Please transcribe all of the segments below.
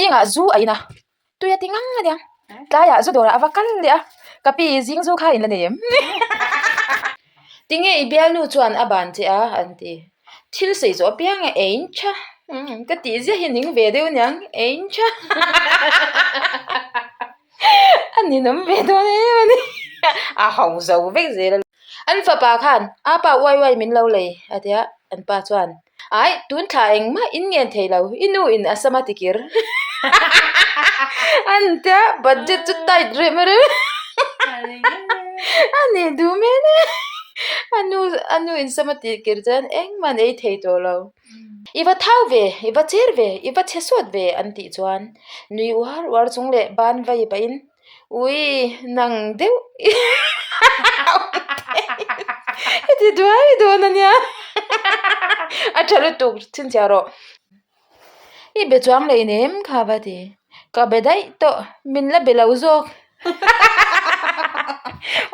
Zingah zu a in a, tui a ti ngang a nia. Tlaiah zu dawrah a va kal leh a, ka pi zing zu kha in la nei em? Tinge i bialnu chuan a ban che a? an ti. Thil sawi zawh apiang a ein tha, ka tih ziah hi ning ve deuh aniang, ein tha. A ninawm ve dawn em a ni. A ho zo vek zel a. An fapa khan a pa uai uai min lo lei a tia an pa chuan Ai tun thla engmah in ngen thei lo i nu in a sama tikir an tia budget chu tight rem rem a ni duh hmel e a nu a nu in sama tikir chuan engmah an ei thei tawh lo i va thau ve i va cher ve i va chhe sawt ve an tih chuan nui uar uar chung leh ban vai pahin Ui, nang deuh heti duai dawn a nia a tha lutuk chhinchhiah rawh i be chuang leh nem kha va ti ka be daih tawh min la be lo zawk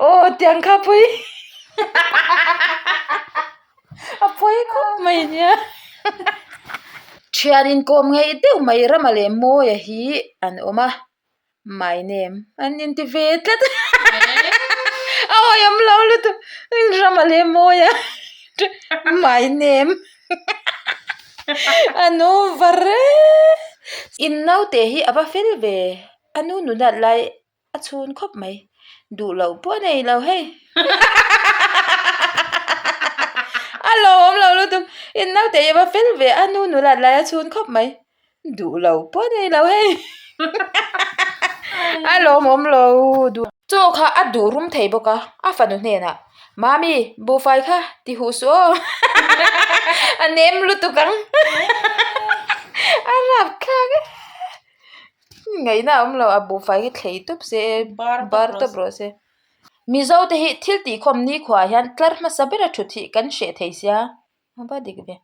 aw tiang kha pawi a pawi khawp mai nia thian inkawm ngeih deuh mai Rama leh Mawia hi an awm a. My name an inti ve tlat a awih awm lo lutuk rama leh mawi a my name a nu va reng in naute hi a va fel ve a nu nunat lai a chhun khawp mai duh loh pawh a nei lo hei a lo awm lo lutuk in naute hi a va fel ve a nu nunat lai a chhun khawp mai. Duh lo pawh nei lo hei a lawmawm lo duh. Chaw kha a duh rum thei bawk a, a fanu hnenah Mami buhfai kha ti huh suh aw a nem lutuk ang a rap thlak e ngaihna a awm lo a buhfai hi thlei tawp se bar tawp rawh se. Mizo te hi thil tihkhawm nikhua ah hian tlar hmasa bera thut hi kan hreh thei sia. A va dik ve.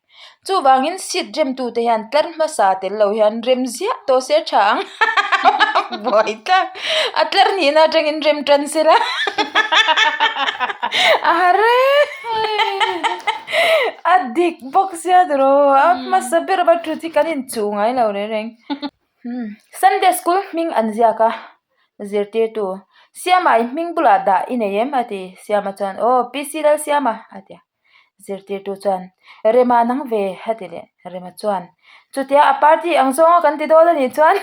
Chuvangin seat rem tute hian tlar hmasa tel lo hian rem ziah tawh se a tha ang. Buai tlak. A tlar nihna atangin rem tan se la. A har e. A dik bawk sia tiraw. A hmasa ber a thut hi kan inchuh ngai lo reng reng. Sunday school hming an ziak a, zirtirtu Siama i hming bulah dah i nei em? a ti. Siama chuan aw PC Lalsiama a ti a. Zirtirtu chuan, Rema nang ve a ti leh. Rema chuan, Chutia a party ang zawnga kan ti dawn a nih chuan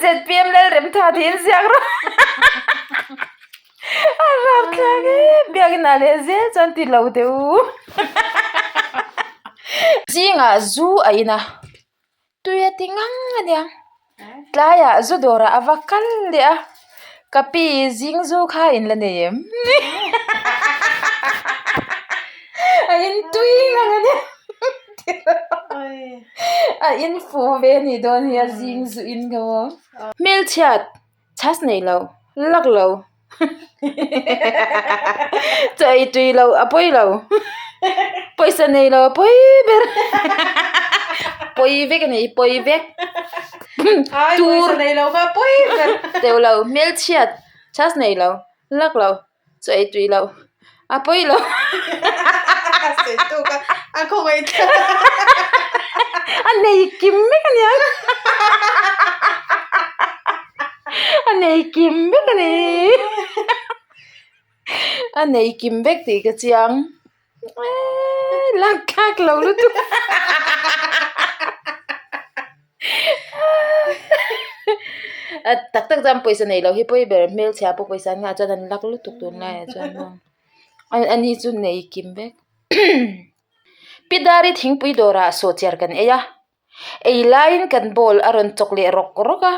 zpm Lalremtha tiin ziak rawh a rapthlak e biakin ah leh zel chuan ti lo teh u zingah zu a in a. Tui a ti ngang a nia tlaiah zu dawrah a va kal leh a ka pi zing zu kha in la nei em a in tui ngang a nia a in fuh ve a nih dawn hi a zing zu in ka maw hmelchhiat chhas nei lo lak lo. Chaw ei tui lo a pawi lo pawisa nei lo a pawi ber pawi vek a ni pawi vek tur teuh lo hmelchhiat chhas nei lo lak lo chaw ei tui lo a pawi lo a nei kim vek a nia a nei kim vek a ni a nei kim vek tih ka chiang eee lak thlak lo lutuk a tak tak chuan pawisa nei loh hi pawi ber hmelchhia pawh pawisa an ngah chuan an lak lutuk tunlai ah chuan maw ani chu nei kim vek pi dari thingpui dawrah sawhchiar kan ei a ei laiin kan bowl a rawn chawk leh rawk rawk a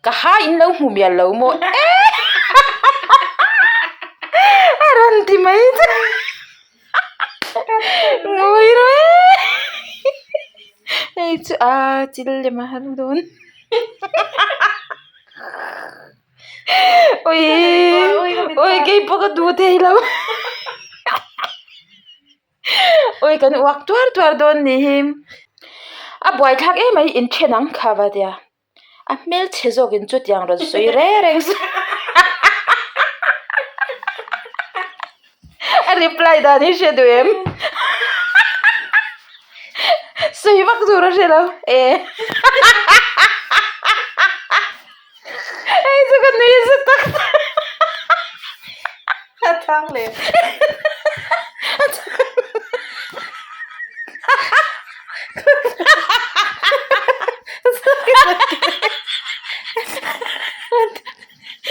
Ka ha in lo hmu mial lo maw a rawn ti mai che ngawi rawh e hei chu a chil lem a har dawn ui ui keipawh ka duh thei lo. Ui kan uak tuar tuar dawn ni hi a buaithlak em mai inthen ang kha va tia. A hmelchhe zawkin chutiang rawn sawi reng reng suh a reply dan hi hre duh em? Sawi vak tur a hre lo e. Hei chu ka nui za tak tak. A chhang leh. A chhang.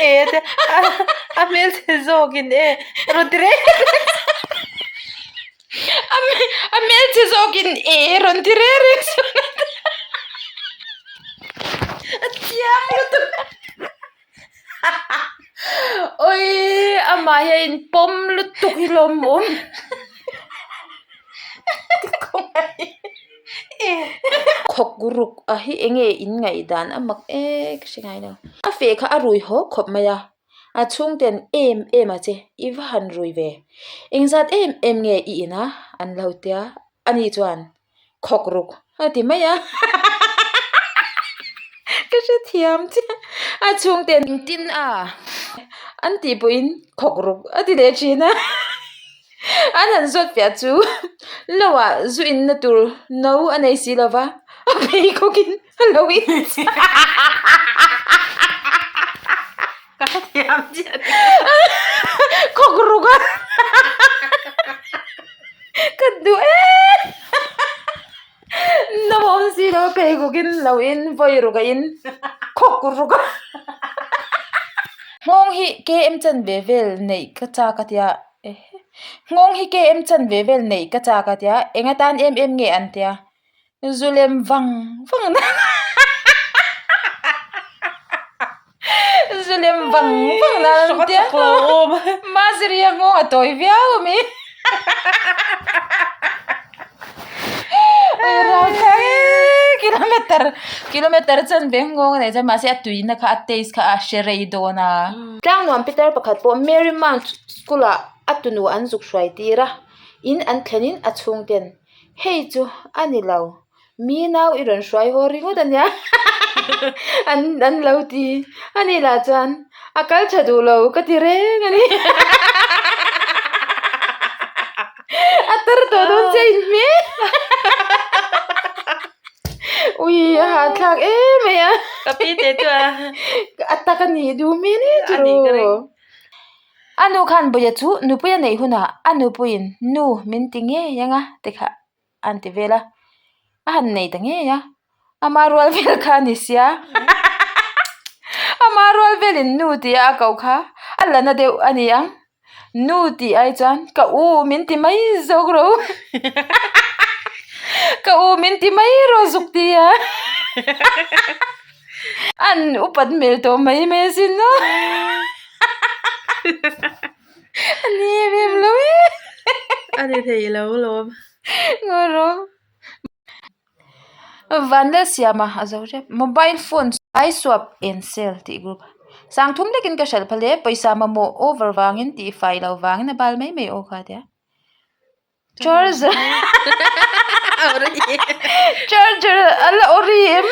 E te a hmelchhe zawkin e rawn ti reng reng. A hmelchhe zawkin e rawn ti reng reng suh a chiang lutuk awii amah hi a inpawm lutuk hi lawmawm khawk ruk a hi eng nge in ngaihdan a mak e ka hre ngai lo a feh kha a rui haw khawp mai a. A chhungten em em a che i va han rui ve engzat em em nge i in a an lo tia ani chuan khawk ruk a ti mai a ka hrethiam chiah a chhungten engtin a an tih pawhin khawk ruk a ti leh thin a an han zawt fiah chu lo ah zu in na tur no a nei si lo va a pheikhawk in. A lo in Ka hrethiam chiah Khawk ruk a Ka duh em No awm si lo pheikhawk in lo in vawi ruk a in khawk ruk a Nghawng hi KM chanve vel neih ka chak a tia Nghawng hi KM chanve vel neih ka chak a tia eng atan em em nge an tia. Zu lem vang vang na Zu lem vang vang na an tia Maziri a nghawng a tawi viau a mi Kilometer kilometer chuan ve nghawng a nei chuan mahse a tuina kha a taste kha a hre rei dawn a. Tlangnuam Peter pakhat pawh Mary Mount school ah a tunu an zuk hruai tir a, in an thlenin a chhungten Hei chu a ni lo, mi nau i rawn hruai haw ringawt a nia an an lo ti a ni lah chuan a kal tha duh lo ka ti reng a ni a tar tawh dawn che in hmel ui a hahthlak em mai a ka pi te chu a a tak a nih duh hmel em chu A nu khan Bawia chu nupui a neih hunah a nupuiin nu min ti ngei ang a ti kha an ti vel a, a han nei ta ngei a, ama rual vel kha a ni sia ama rual velin nu tih a koh kha a la na deuh a ni ang, nu tih ai chuan ka u min ti mai zawk rawh u ka u min ti mai rawh zuk ti a. An upat hmel tawh mai mai asin aw a ni em em lo e a ni thei lo lawm ngaw rawh vanlal siama a zo rep mobile phone ai swap and sell tih group sangthum lekin ka hralh phal e pawisa mamawh over vangin tihfai loh vangin a bal mai mai aw kha tia. Charger Charger a la ori em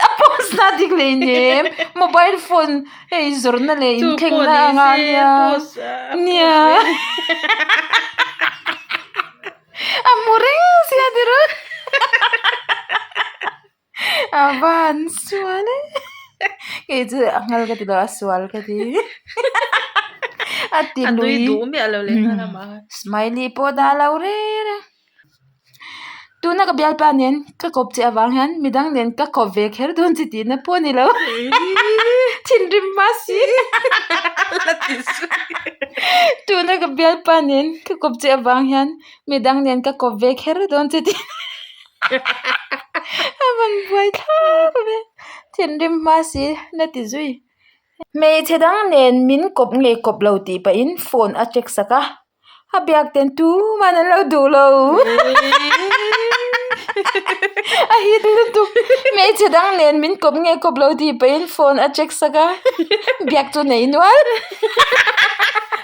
a post na dik leh nem mobile phone hei zawrhna leh inthlengna anga nia nia a hmu reng sia tiraw A van sual e kei chu a nghal ka ti lo a sual ka ti a ti lui smiley pawh dah lo reng a tuna ka bialpa nen ka kawp che avang hian midang nen ka kawp ve kher dawn chi tihna pawh a ni lo thinrim hma si tuna ka bialpa nen ka kawp che avang hian midang nen ka kawp ve kher dawn chi tihna. A van buai thlak ve thinrim hma si na ti zui hmeichhe dang nen min kawp nge kawp lo tih pahin phone a check sak a a biak ten tuman an lo duh lo a hit lutuk hmeichhe dang nen min kawp nge kawp lo tih pahin phone a check sak a biak chu nei nual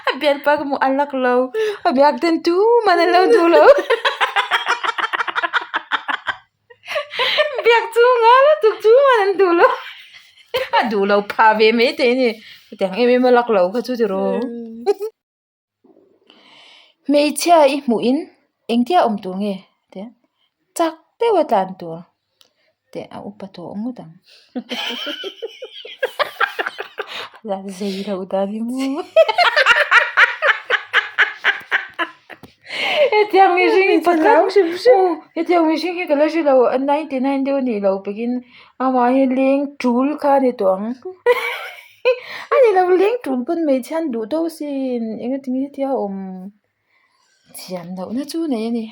a bialpa ka hmuh a lak lo a biak ten tuman an lo duh lo. Biak chu nga lutuk chu an duh lo a duh lo phah ve mai thei a ni hetiang em em a lak lo kha chu tiraw hmeichhia i hmuh in engtia awm tur nge. Te chak deuh a tlan tur te a upa tawh ngawt ang. La zei loh dan hi maw. Hetiang mihring hi pakhat hetiang mihring hi ka la hre lo 99 deuh a nih loh pekin amah hi leng tul kha a ni tawh ang. A ni lo leng tul pawn hmeichhia an duh tawk sin engatinge hetia a awm. Thiam lohna chu nei a ni.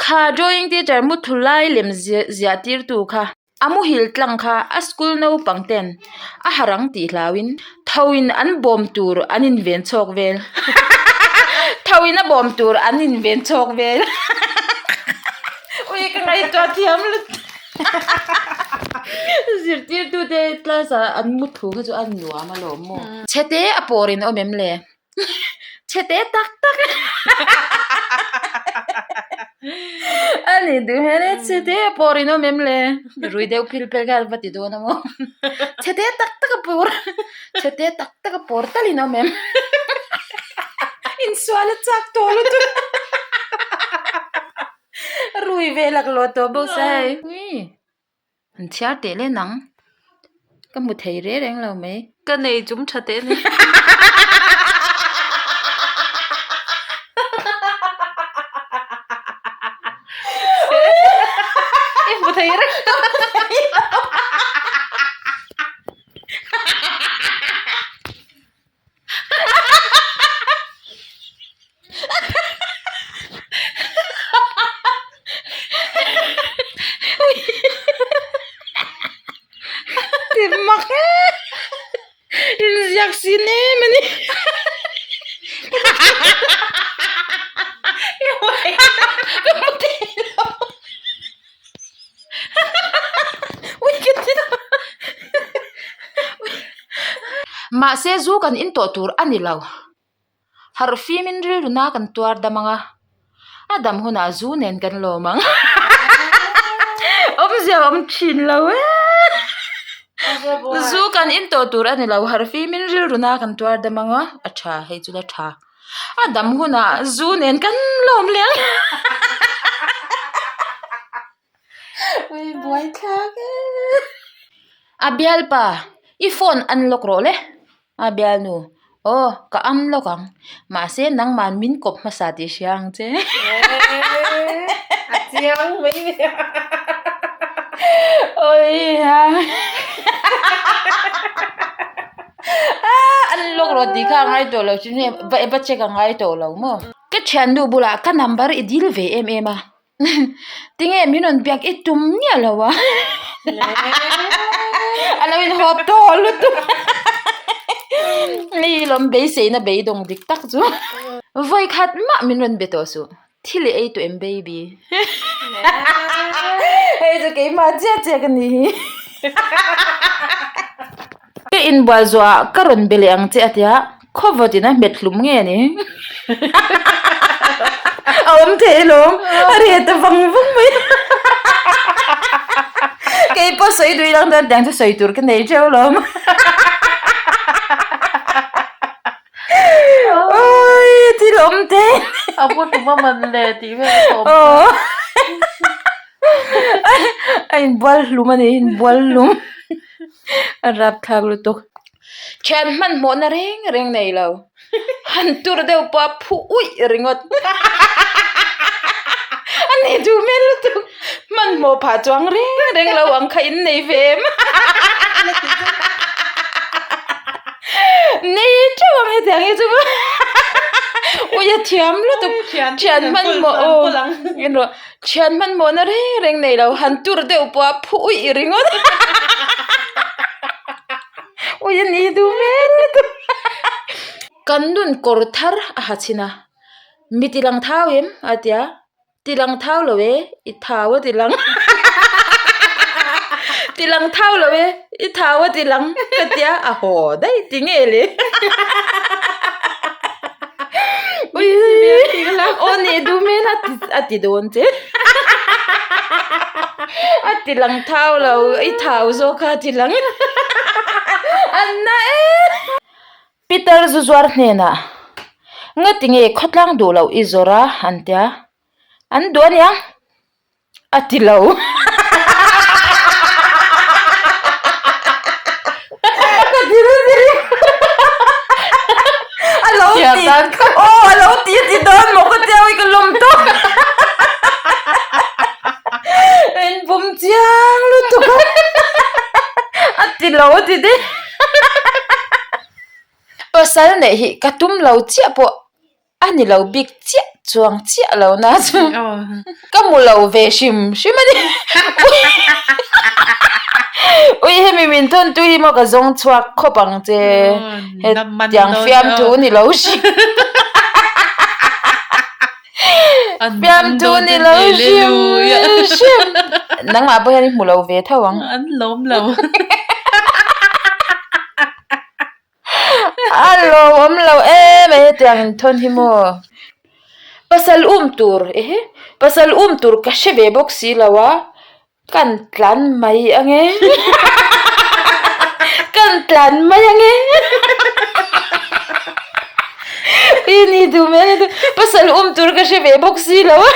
Kha drawing teacher mutthlu lai lem ziah tir tu kha a muhil tlang kha a school naupang ten a harang tih hlauin tho in an bawm tur an in ven chhawk vel tho in a bawm tur an in ven chhawk vel ui ka ngaihtuah thiam lutuk zirtirtu te class ah an mutthlu kha chu a nuam alawm maw. Chhete a pawr in awm em le? Chhete tak tak a ni duh hian e chhete a pawr in awm em le rui deuh phil phel khan va ti dawn a maw chhete tak tak a pawr chhete tak tak a pawr tal in awm em insual a chak tawh lutuk rui ve laklawh tawh bawk sia hei. An chhiar teh le nang. Ka hmu thei reng reng lo mai. Ka nei chum tha teh a ni. I hmu thei reng. Mak inziak sin em a ni ka hmu thei lo Mahse zu kan in tawh tur a ni lo. Harh fimin rilru na kan tuar dam ang a, a dam hunah zu nen kan lawm ang. Awmzia a awm thin lo e. Zu kan in tawh tur a ni lo, harh fimin rilru na kan tuar dam ang a, a tha hei chu la tha. A dam hunah zu nen kan lawm leh ang. Ui buai thlak e. A bialpa i phone unlock rawh le. A bialnu aw ka unlock ang mahse nangman min kawp hmasa tih hria ang che. A chiang mai mai a. Ui ha unlock rawh tih kha a ngai tawh lo chu nge va check a ngai tawh lo maw. Ka thiannu bulah ka number i dil ve em em a. Tinge min rawn biak i tum miah lo a a lo in haw tawh lutuk hei lawm beiseina beidawng dik tak chu vawi khat mah min rawn be tawh suh thil i ei tawh em baby hei chu keimah chiah chiah ka ni hi ka inbual zawh ah ka rawn be leh ang che a tia Khawvawt in a hmet hlum nge ni? A awm thei alawm, a reh ta vang vang mai. Kei pawh sawi duh ilang chuan tiang chu sawi tur ka nei theuh alawm. Awii thil awm thei. A pu hlum a man le tih vel a awm. Aw a inbual hlum a ni, inbual hlum. A rapthlak lutuk. Thian hmanhmawhna reng reng nei lo. Han tur deuh pawh a phu uih ringawt. A nei duh hmel lutuk. Hmanhmawh phah chuang reng reng lo ang kha in nei ve em. Nei theuh ang hetiang hi chu. Ui a thiam lutuk. Thian hmanhmawh aw. Thian hmanhmawhna reng reng nei lo. Han tur deuh pawh a phu uih ringawt. Ui a ni duh hmel lutuk kan nun kawr thar a ha chhin a mi ti lang thau em a ti a ti lang thau lo e i thau a ti lang ti lang thau lo e i thau a ti lang ka ti a a haw daih ti nge le ui aw ni duh hmel a a ti dawn che a ti lang thau lo i thau zawk kha a ti lang a na e Peter zu zuar hnenah nga tinge khawtlang duh loh i zawrh a an tia. An duh ania a ti lo. Ka ti lo ti ri. A lo ti aw a lo ti a ti dawn maw ka tia ka lawm tawp. Min pum chiang lutuk a. A ti lo a ti daih. Pasal neih hi ka tum lo chiah pawh. A ni lo bik chiah chuang chiah lo na chu ka hmu lo ve hrim hrim a ni. Ui hemi min thawn tu hi maw ka zawng chhuak khawp ang che hetiang fiamthu ni lo hrim fiamthu ni lo hrim hrim nangmah pawh hian i hmu lo ve tho ang. An lawm lo. A lawmawm lo em e hetiang inthawn hi maw pasal um tur ehe pasal um tur ka hre ve bawk si lo a kan tlan mai ange kan tlan mai ange i ni duh mai ange pasal um tur ka hre ve bawk si lo a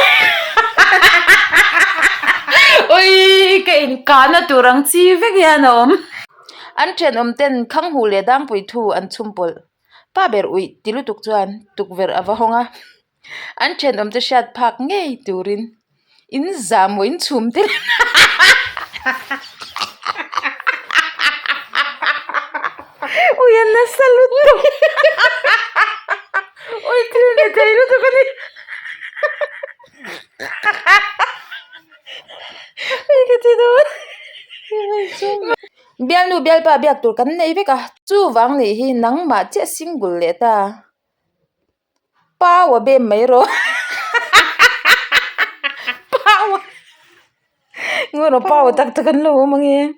awii ka inkahna tur ang chi vek hian a awm. An thenawm ten Khanghu leh Dangpui thu an chhum pawlh. Pa ber uih ti lutuk chuan tukverh a va hawng a, an thenawm te hriat phak ngei turin in zah maw in chhum tel Ui a nasa lutuk Ui thil ni thei lutuk a ni Ui ka ti dawn. Bialnu bialpa biak tur kan nei vek a, chuvang nih hi nangmah chiah single leh ta. Pau a bem mai rawh. Pau a Ngaw rawh pau a tak tak an lo awm ang e.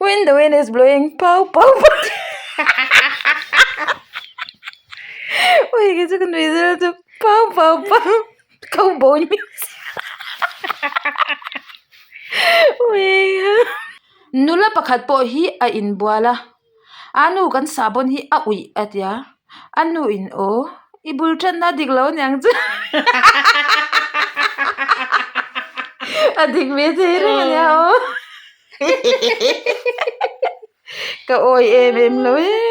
When the wind is blowing pau pau pau. Ui kei chu ka nui zel chu pau pau pau. Cowboy music Nula pakhat pawh hi a inbual a, a nu kan sahbawn hi a uih a ti a, a nu in aw i bul thatna a dik lo aniang chu a dik ve thei reng ania aw ka awi em em lo e.